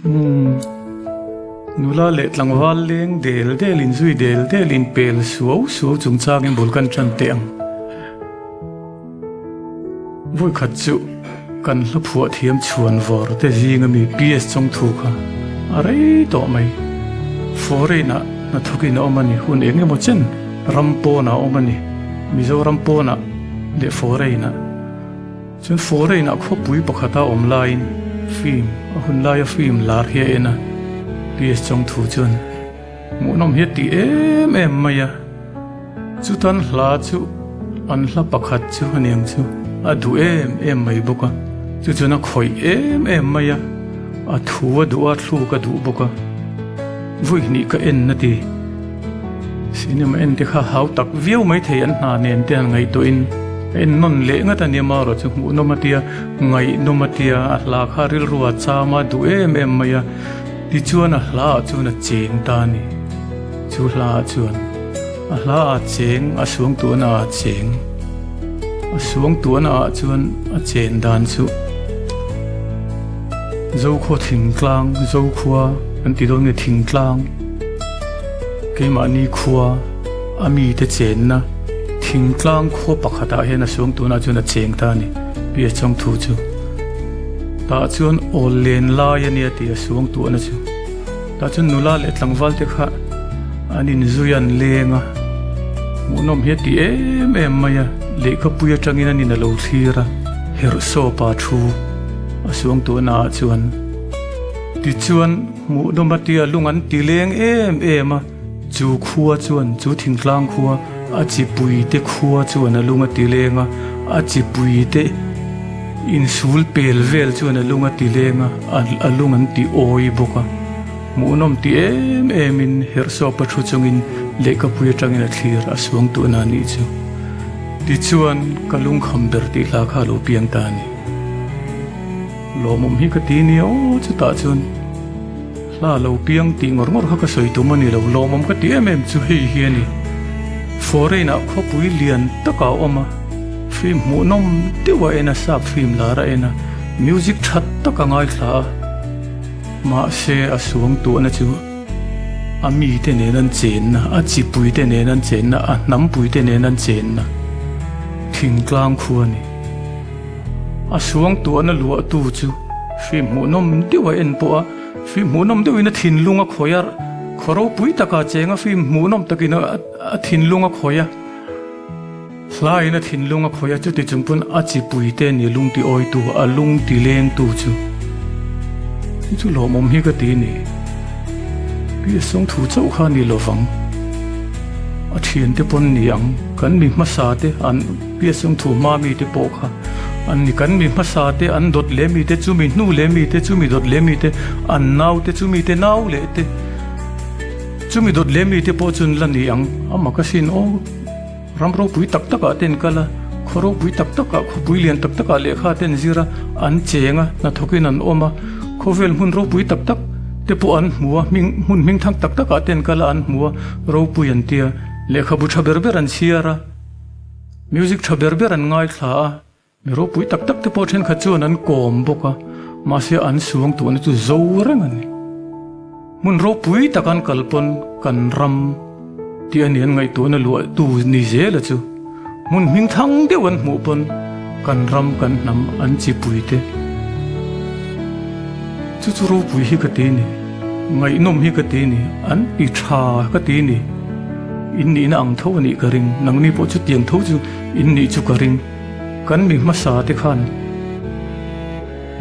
Umm. Nula leh tlangval leng del del in zui del del in pel suau suau chungchangin bul kan tan teh ang. Vawikhat chu kan hla phuah thiam chhuan vawr te zing ami PS Chawngthu kha a rei tawh mai. Foreign ah hnathawkin a awm a ni, hun eng emaw chen ram pawnah a awm a ni, Mizoram pawnah leh foreign ah. Chuan foreign ah khawpui pakhata awm laiin film a hun laia film lar hi a en a, PS Chawngthu chuan hmuhnawm hi a ti em em mai a, chutan hla chu an hla pakhat chu a niang chu a duh em em mai bawk a, chu chuan a khawih em em mai a, a thu a duh a, thluk a duh bawk a, vawi hnih ka en a ti. Cinema en te kha hau tak viau mai thei an hna nen te han ngaihtuahin a en nawn leh ngat a nia marawh chu hmuhnawm a tia, ngaihnawm a tia, a hla kha rilru a cham a duh em em mai a, tichuan a hla ah chuan a cheng ta a ni. Chu hla ah chuan a hla ah cheng a suangtuahna ah cheng a suangtuahna ah chuan a chen dan chu Zokhua thingtlang Zokhua kan ti dawn nge thingtlang. Keimahni khua a mite chenna thingtlang khua pakhatah hian a suang tunah chuan a cheng ta a ni pi a chawng thu chu. Tah chuan awl len lai a nia tih a suang tuahna chu. Tah chuan nula leh tlangval te kha an inzui a an leng a, hmuhnawm hi a ti em em mai a, lehkhapui atangin an in a lo thlir a, herhsawpa thu a suang tuahna ah chuan. Tichuan. Hmuhnawm a tia lung an ti leng em em a, chu khua chuan chu thingtlang khua a chipui te khua chuan a lung a ti leng a, a chipui te insul pel vel chuan a lung a ti leng a, a lung an ti awi bawk a. Hmuhnawm ti em em in herhsawpa thu chungin lehkhapui atangin a thlir a suang tuhna a nih chu. Tichuan ka lungkham ber tih hla kha a lo piang ta a ni. Lawmawm hi ka ti nia aw chutah chuan hla lo piang tih ngawr ngawr kha ka sawi tum a ni lo, lawmawm ka ti em em chu hei hi a ni. Foreign ah khawpui lian tak a awm a, film hmuhnawm deuh a en a, sap film lar a en a, music that tak a ngaithla a, mahse a suang tuahna chu a mite nen an chenna, a chipui te nen an chenna, a hnampui te nen an chenna thingtlang khua a ni. A suangtuahna luahtu chu hri hmuhnawm deuh a en pawh a, hri hmuhnawm deuhin a thinlung a khawih a, khaw ropui takah cheng a hri hmuhnawm takin a thinlung a khawih a, hlaiin a thinlung a khawih a, chuti chung pawn a chipui te ni lung ti awitu, a lung ti lengtu chu chu chu lawmawm hi ka ti a ni. Pi a sawngthu chauh kha a ni lovang, a thiante pawn ni ang, kan mi hmasa te an. Piasung thu hma mite pawh kha an ni. Kan mi hmasa te, an dawt leh mite, chumi hnu leh mite, chumi dawt leh mite, an nau te, chumi te nau leh te, chumi dawt leh mite pawh chu an la ni ang. Amah ka sin aw, ram ropui tak takah te an kal a, khaw ropui tak takah, khawpui lian tak takah lehkha te an zir a, an cheng a, hnathawkin an awm a, khawvel hmun ropui tak tak te pawh an hmu a, hming hmun hmingthang tak takah te an kal a, an hmu a, ropui an tia, lehkhabu tha ber ber an chhiar a. Music tha ber ber an ngaithla a, mi ropui tak tak te pawh thenkhat chuan an kawm bawk a, mahse an suang tuhna chu zo reng a ni. Hmun ropui tak an kal pawn kan ram tih a ni an ngaihtuahna luah tu ni zela chu hmun hming thang deuh an hmuh pawn kan ram kan hnam an chipui te chu chu ropui hi ka ti a ni, ngaihnawm hi ka ti a ni, an ti tha ka ti a ni. In nihna ang tho a nih ka ring, nangni pawh chutiang tho chu in nih chu ka ring. Kan mi hmasa te khan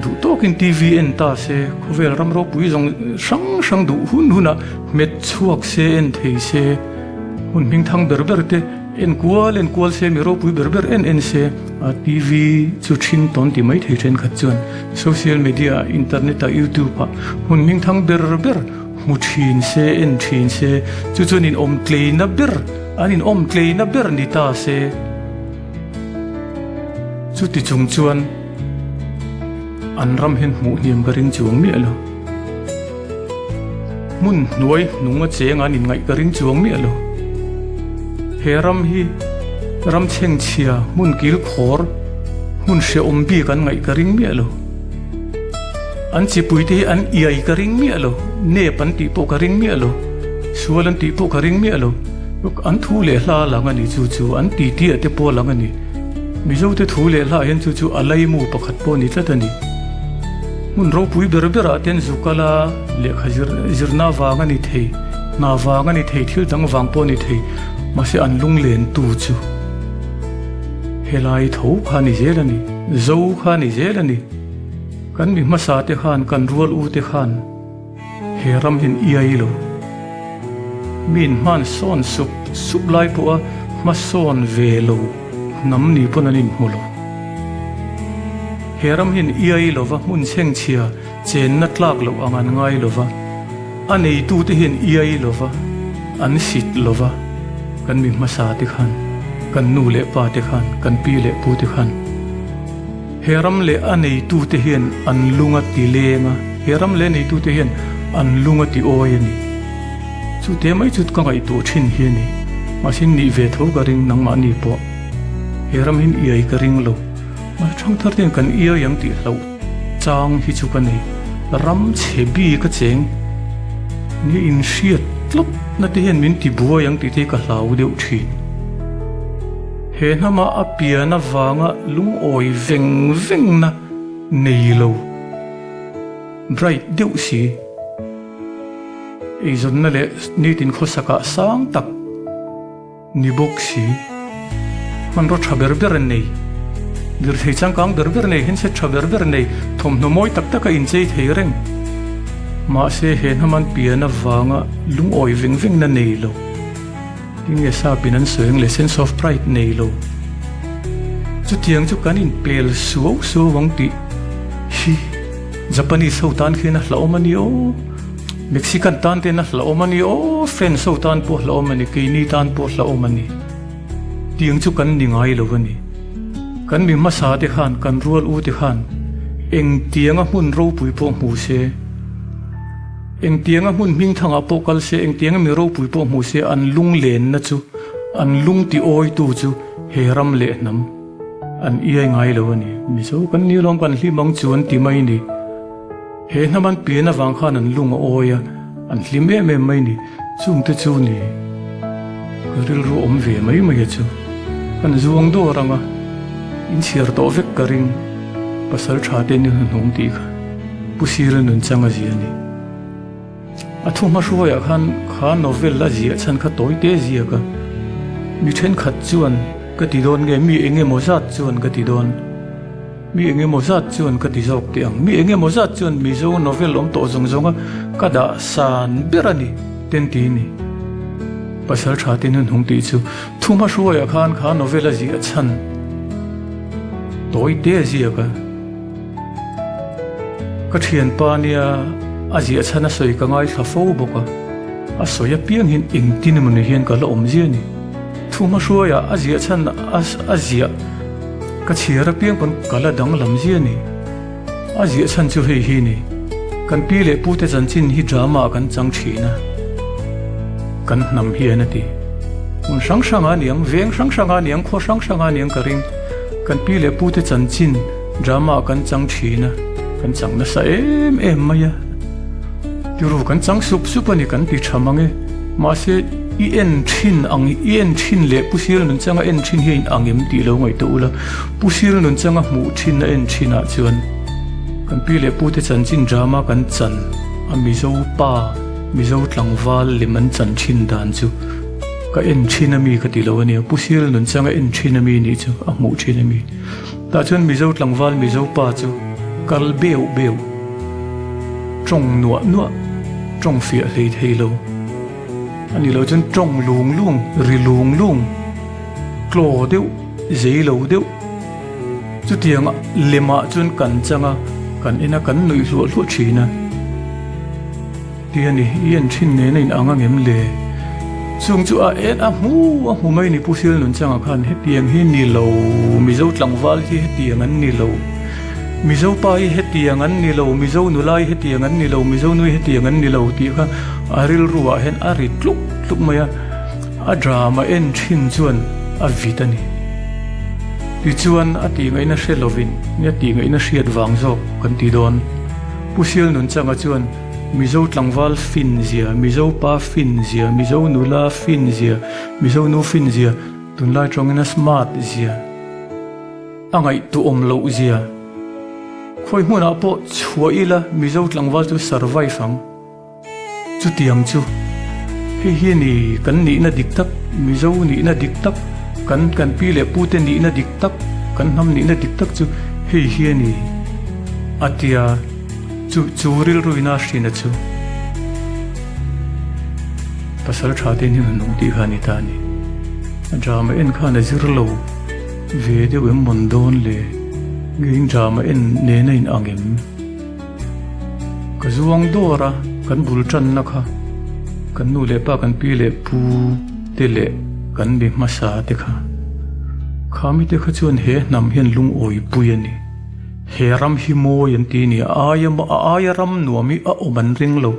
duh tawkin TV en ta se, khawvel ram ropui zawng hrang hrang duh hun hunah hmet chhuak se, en thei se, hun hmingthang ber ber te en kual en kual se, mi ropui ber ber en en se, a TV chu thin tawn ti mai thei thenkhat chuan social media ah, internet ah, youtube ah hun hmingthang ber ber Hmu thin se, en thin se, chu chuan in awm tleina ber, an in awm tleina ber ni ta se. Chuti chung chuan an ram hian hmuh hniam ka ring chuang miah lo. Hmun hnuai hnung a cheng an inngaih ka ring chuang miah lo. He ram hi ram chhengchhia, hmun kil khawr, hmun hrehawm bik an ngaih ka ring miah lo. An chipuite hi an iai ka ring miah lo, nep an tih pawh ka ring miah lo, sual an tih pawh ka ring miah lo. An thu leh hla lang a ni chu chu, an titi ah te pawh lang a ni. Mizote thu leh hla ah hian chu chu a laimu pakhat pawh a ni tlat a ni. Hmun ropui ber berah ten zu kal a, lehkha zir zirna vang a ni thei, hna vang a ni thei, thil dang vang pawh a ni thei, mahse an lunglentu chu helai tho kha a ni zel a ni, zo kha a ni zel a ni. Kan mi hmasa te khan, kan rual u te khan he ram hian iai lo. Mi inhman sawn sup sup lai pawha hmasawn ve lo hnam ni pawn an inhmu lo. He ram hian iai lova hmun chhengchhia chenna tlak loh ang an ngai lova, a neitute hian iai lova an sit lova, kan mi hmasa te khan, kan nu leh pa te khan, kan pi leh pu te khan. He ram leh a neitute hian an lung a ti leng a, he ram leh a neitute hian an lung a ti awi a ni. Chute mai chu ka ngaihtuah thin hi a ni. Mahse nih ve tho ka ring nangmahni pawh. He ram hian iai ka ring lo. Mahse thangthar te hian kan iai ang tih hlauh chang hi chu ka nei. Ram chhe bik a cheng nia inhriat tlawt na te hian min ti buai ang tih te hi ka hlau deuh thin. He hnama a pian avanga lungawi veng vengna nei lo, bright deuh si, eizawnna leh nitin khawsakah sang tak ni bawk si, hmanraw tha ber ber nei, lirthei changkang ber ber nei, handset tha ber ber nei, thawmhnaw mawi tak taka inchei thei reng. Mahse he hnaman pian avanga lungawi veng vengna nei lo. Tinge sap in an sawi ang le sense of pride nei lo. Chutiang chu kan inpel suau suau ang tih hi Japanese ho tan khian a hlauhawm a ni aw, Mexican tan ten a hlauhawm a ni aw, French ho tan pawh a hlauhawm a ni, keini tan pawh a hlauhawm a ni. Tiang chu kan ni ngai lo a ni. Kan mi hmasa te khan, kan rual u te khan engtianga hmun ropui pawh hmu se, Engtianga hmun hmingthangah pawh kal se, engtianga mi ropui pawh hmu se, an lunglenna chu, an lung ti awitu chu he ram leh hnam an iai ngai lo a ni. Mizo kan ni lawm kan hlim ang chu an ti mai ni. He hnam an pian avang khan an lung a awi a, an hlim em em mai ni. Chungte chu ni ka rilru awm ve mai mai a chu. Kan zuang dawr ang a, inchhiar tawh vek ka ring, pasal tha te ni hnuhnung tih kha. Pu Sira nunchang a zia a ni. A thu hmahruaiah khan kha novel a ziah chhan kha tawi te ziak a, mi thenkhat chuan ka ti dawn nge mi eng emaw zat chuan ka ti dawn, mi eng emaw zat chuan ka ti zawk teh ang, mi eng emaw zat chuan Mizo novel awm tawh zawng zawnga ka dah san ber a ni ten ti a ni. Pasal tha te nunhung tih chu thu hmahruaiah khan kha novel a ziah chhan tawi te ziak a. Ka thianpa nia a ziah chhan a sawi ka ngaithla fo bawk a, a sawi apiang hian engtin emaw ni hian ka la awm ziah a ni. Thu hmahruaiah a ziah chhan a ziah ka chhiar apiang pawn ka la danglam ziah a ni. A ziah chhan chu hei hi ni, kan pi leh pute chanchin hi drama ah kan chang thin a, kan hnam hian a ti. Hmun hrang hrangah a niang, veng hrang hrangah a niang, khaw hrang hrangah a niang ka ring. Kan pi leh pute chanchin drama kan chang thin a, kan chang nasa em em mai a. Tiru kan chang sup sup a ni kan ti tha mang e. Mahse i en thin ang i en thin leh Pu Sir Nunchanga en thin hi a in ang em tih lo ngaihtuah ula. Pu Sir Nunchanga hmuh thin a en thin ah chuan kan pi leh pute chanchin drama kan chan a Mizo pa Mizo tlangval lem an chan thin dan chu Ka en thin a mi ka ti lo a nia, Pu Sir Nunchanga en thin a mi nih chu a hmuh thin a mi. Tah chuan Mizo tlangval Mizo pa chu kal beuh beuh, tawng nuah nuah, tawng fiah hlei thei lo a ni lo chuan tawng lung lung, ri lung lung, tlaw deuh, zei lo deuh. Chutiang lemah chuan kan chang a, kan en a, kan nuih hluah hluah thin a. Ti a ni, i en thin nen a in ang angem le? Chung chu a en a hmu a hmu mai ni Pu Sil Nunchanga khan hetiang hi ni lo, Mizo tlangval hi hetiang an ni lo, Mizo pa hi hetiang an ni lo, Mizo nula hi hetiang an ni lo, Mizo nui hetiang an ni lo tih kha a rilru ah hian a ri tluk tluk mai a, a drama en thin chuan a vit a ni. Tichuan a tih ngaihna hre lovin, nia tih ngaihna hriat vang zawk kan ti dawn. Pu Sialnunchanga chuan Mizo tlangval fin zia, Mizo pa fin zia, Mizo nula fin zia, Mizo nu fin zia, tunlai tawngin a smart zia, a ngaihtuahawm loh zia. Khawi hmunah pawh chhuah ila Mizo tlangval chu survive ang. Chutiang chu hei hi a ni kan nihna dik tak, Mizo nihna dik tak, kan kan pi leh pute nihna dik tak, kan hnam nihna dik tak chu hei hi a ni a tia chu chu rilruina a hrina chu pasal tha te hian an awm tih kha a ni ta a ni. A drama en khan a zir lo ve deuh em mawn dawn le? Nge in drama en nena in ang em? Ka zuang dawr a, kan bul tanna kha kan nu leh pa kan pi leh pu te leh kan mi hmasa te kha. Kha mi te kha chuan he hnam hian lungawi pui a ni. He ram hi mawi an ti a ni, a aia a aia ram nuam hi a awm an ring lo.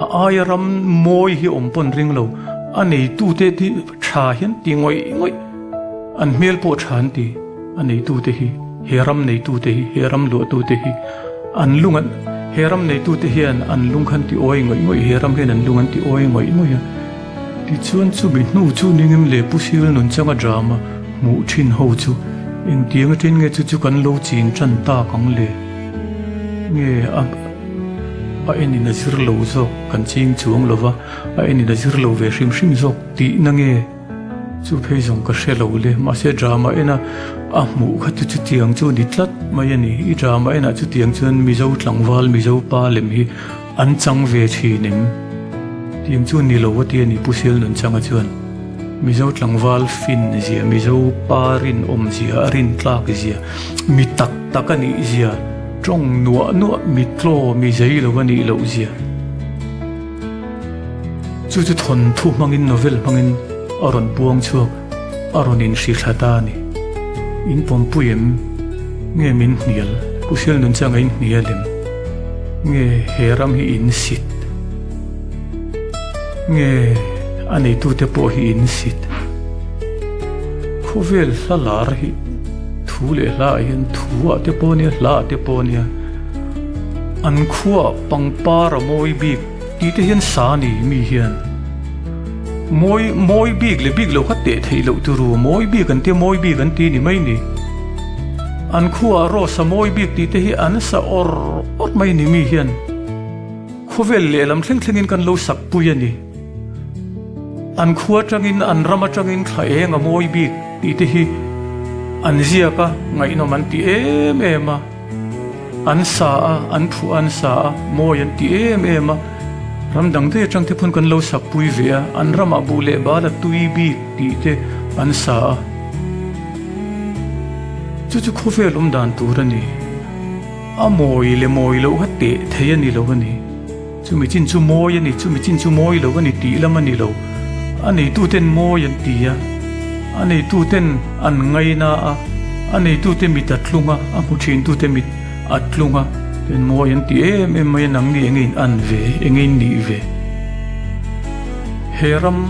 A aia ram mawi hi awm pawh an ring lo. A neitute hi tha hian ti ngawih ngawih, an hmel pawh tha an ti. A neitute hi, he ram neitute hi, he ram luahtute hi an lung an, he ram neitute hian an lung khan ti awi ngawih ngawih, he ram hian an lung an ti awi ngawih ngawih a. Tichuan chumi hnu chu ningim leh Pu Siril Nunchanga drama hmuh thin ho chu engtiang aṭin nge chu chu kan lo chin ṭan tak ang le? Nge a a enin a zir lo zawk kan ching chuang lova, a enin a zir lo ve hrim hrim zawk tihna nge? Chu phei zawng ka hre lo le, mahse drama ena a hmuh kha chu chutiang chu ni tlat mai a ni. I drama enah chutiang chuan Mizo tlangval, Mizo pa lem hi an chang ve thin em? Tiang chu ni lo a ti a ni Pu Sialnunchanga chuan. Mizo tlangval fin zia, Mizo pa rinawm zia, a rintlak zia, mi tak tak a nih zia, tawng nuah nuah, mi tlaw, mi zei lo a nih loh zia. Chu chu thawnthu hmangin novel hmangin a rawn puang chhuak, a rawn inhrithla ta a ni. In pawmpui em? Nge min hnial? Pu Sialnunchanga in hnial em? Nge he ram hi in sit? Nge a neitute pawh hi in sit? Khawvel hla lar hi thu leh hla ah hian thu ah te pawh nia, hla ah te pawh nia an khuaah pangpar a mawi bik. Tih te hian sa ni mi hian mawi mawi bik leh bik lo kha teh theih loh turu mawi bik an tia mawi bik an ti ni mai ni. An khuaah rose a mawi bik tih te hi an sa awr awr mai ni mi hian khawvel lehlam thleng thlengin kan lo sak pui a ni. An khua atangin an ram atangin thla eng a mawi bik tih te hi an ziak a ngaihnawm an ti em em a. An sa a, an phuah an sa a, mawi an ti em em a. Ram dang daih atang te pawn kan lo sak pui ve a, an ramah buh leh bal a tui bik tih te an sa a. Chu chu khawvel awm dan tur a ni. A mawi leh mawi loh kha teh thei a ni lo a ni. Chumi chin chu mawi a ni, chumi chin chu mawi lo a ni tih lam a ni lo. A neituten mawi an ti a, a neituten an ngaina a, a neitute mit a tlung a, a hmu thintute mit a tlung a, ten mawi an ti em em mai a, nangni enge in an ve, enge in nih ve. He ram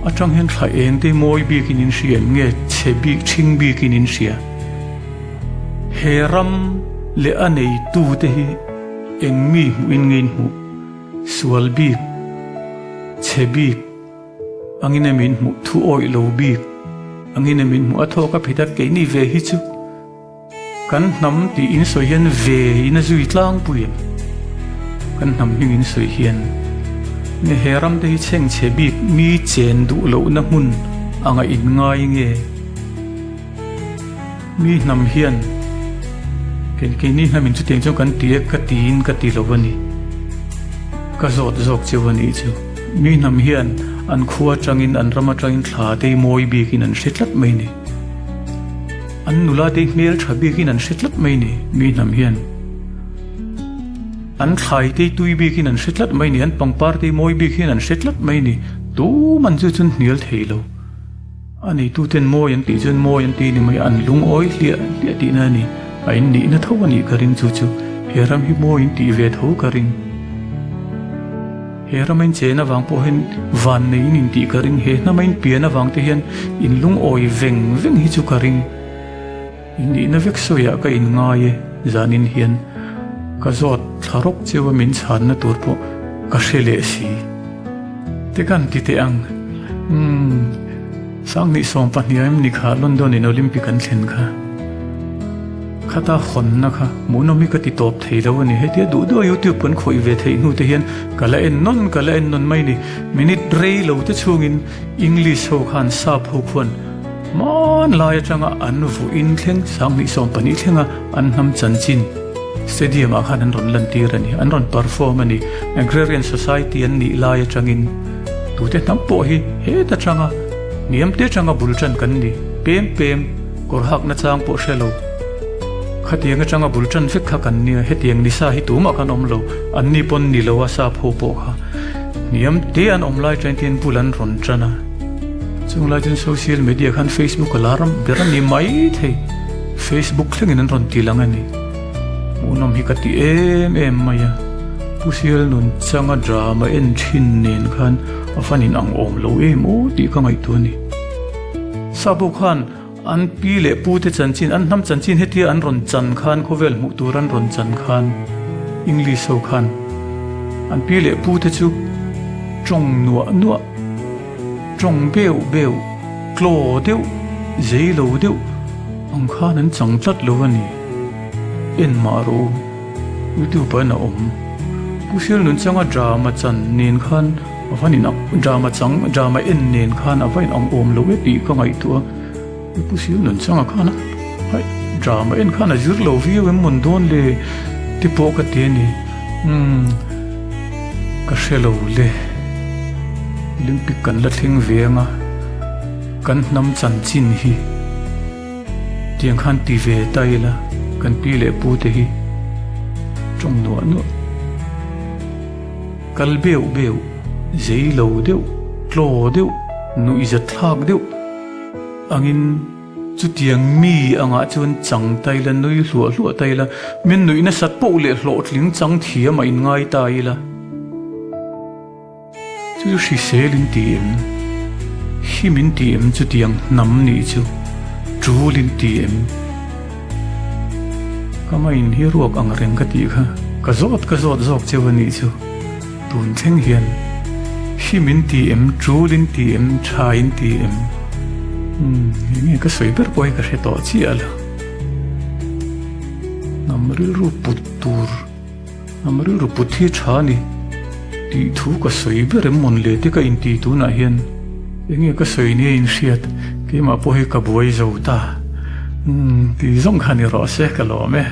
atang hian thla eng te mawi bikin in hria em nge chhe bik, ṭhing bikin in hria. He ram leh a neitute hi. Eng mi hmuhin nge in hmuh? Sual bik, chhe bik angin em in hmuh? Thu awih lo bik angin em in hmuh? A thawk a phit a, keini ve hi chu kan hnam tih in sawi hian ve in a zui tlangpui em? Kan hnam hming in sawi hian nge he ram te hi chhengchhe bik mi chen duh lohna hmun anga in ngai nge? Mi hnam hian kei keini hnamin chutiang chuan kan ti e ka tiin ka ti lo a ni. Ka zawt zawk cheu a nih chu. Mi hnam hian an khua atangin an ram atangin thla te hi mawi bikin an hre tlat mai ni. An nula te hi hmel tha bikin an hre tlat mai ni mi hnam hian. An thlai te hi tui bikin an hre tlat mai ni. An pangpar te hi mawi bik hian an hre tlat mai ni. Tuman chu chuan hnial thei lo. A neituten mawi an tih chuan mawi an ti ni mai, an lungawi hliah hliah tihna a ni. A innihna tho a nih ka ring chu chu he ram hi mawi in tih ve tho ka ring. He rama in chen avang pawh hian van nei in intih ka ring, he hnama in pian avang te hian in lungawi veng veng hi chu ka ring. Innihna vek sawiah ka inngai e zanin hian. Ka zawt thla rawk cheu a min chhanna tur pawh ka hre leh si. Te kan ti teh ang. Umm. Sanghnih 12 em ni kha London in Olympic an thlen kha. Khata hawnna kha hmuhnawm hi ka ti tawp thei lo a ni. Hetia duh duh a YouTube kan khawih ve theih hnu te hian ka la en nawn ka la en nawn mai ni. Minute rei lo te chhungin English ho khan sap ho khuan hmanlai atanga an vuin thleng 20 12 thlenga an hnam chanchin stadium ah khan an rawn lantir a ni. An rawn perform a ni. Agrarian society an nih lai atangin tute hnam pawh hi heta tanga hniam te tanga bul tan kan ni. Pem pem kawr hakna chang pawh hre lo. Khatiang atanga bul tan vek kha kan nia. Hetiang nisa hi tumah kan awm lo. Anni pawn ni lo a sap ho pawh kha hniam te an awm lai tangin tin bul an rawn tan a. Chung lai chuan social media khan Facebook a lar ber a ni mai thei. Facebook thlengin an rawn ti lang a ni. Hmuhnawm hi ka ti em em mai a. Pu Sial nun changa drama en thin nen khan a fan in ang awm lo em aw tih ka ngaihtuah a ni. Sabo khan an pi leh pu te chanchin, an hnam chanchin hetia an rawn chan khan khawvel hmuh tur an rawn chan khan English ho khan an pi leh pu te chu tawng nuah nuah Tawng beuh beuh, tlaw deuh, zei lo deuh ang khan an chang tlat lo a ni. En mah rawh u, YouTube ah in a awm. Pu Sial Nunchanga drama chan nen khan a va in ang, drama chang, drama en nen khan a va in ang awm lo e tih ka ngaihtuah a. Pu Sial Nunchanga khan a drama en khan a zir lo viau em mawn dawn le te pawh ka ti a ni. Umm ka hre lo le. Olympic kan la thleng ve anga kan hnam chanchin hi tiang khan ti ve ta ila kan pi leh pu te hi tawng nuah nuah kal beuh beuh zei lo deuh tlaw deuh nuihzat thlak deuh angin Chutiang mi angah chuan chang ta ila, nui hluah hluah ta ila, min nuih nasat poh leh hlawhtling chang thiam a inngai ta ila. Chu chu hrisel in ti em? Him in ti em chutiang hnam nih chu? Tul in ti em? Ka main hi ruak ang reng ka tih kha ka zawt ka zawt zawk cheu a nih chu. Tun thleng hian hi min ti em, tul in ti em, tha in ti em? Umm, eng nge ka sawi ber pawh hi ka hre tawh chiah lo. Hnam rilru put tur, hnam rilru put hi tha a ni tih thu ka sawi ber em mawn le te ka inti tunah hian eng nge ka sawi nia inhriat keimah pawh hi ka buai zo ta. Umm, ti zawng kha ni rawh se ka lawm e.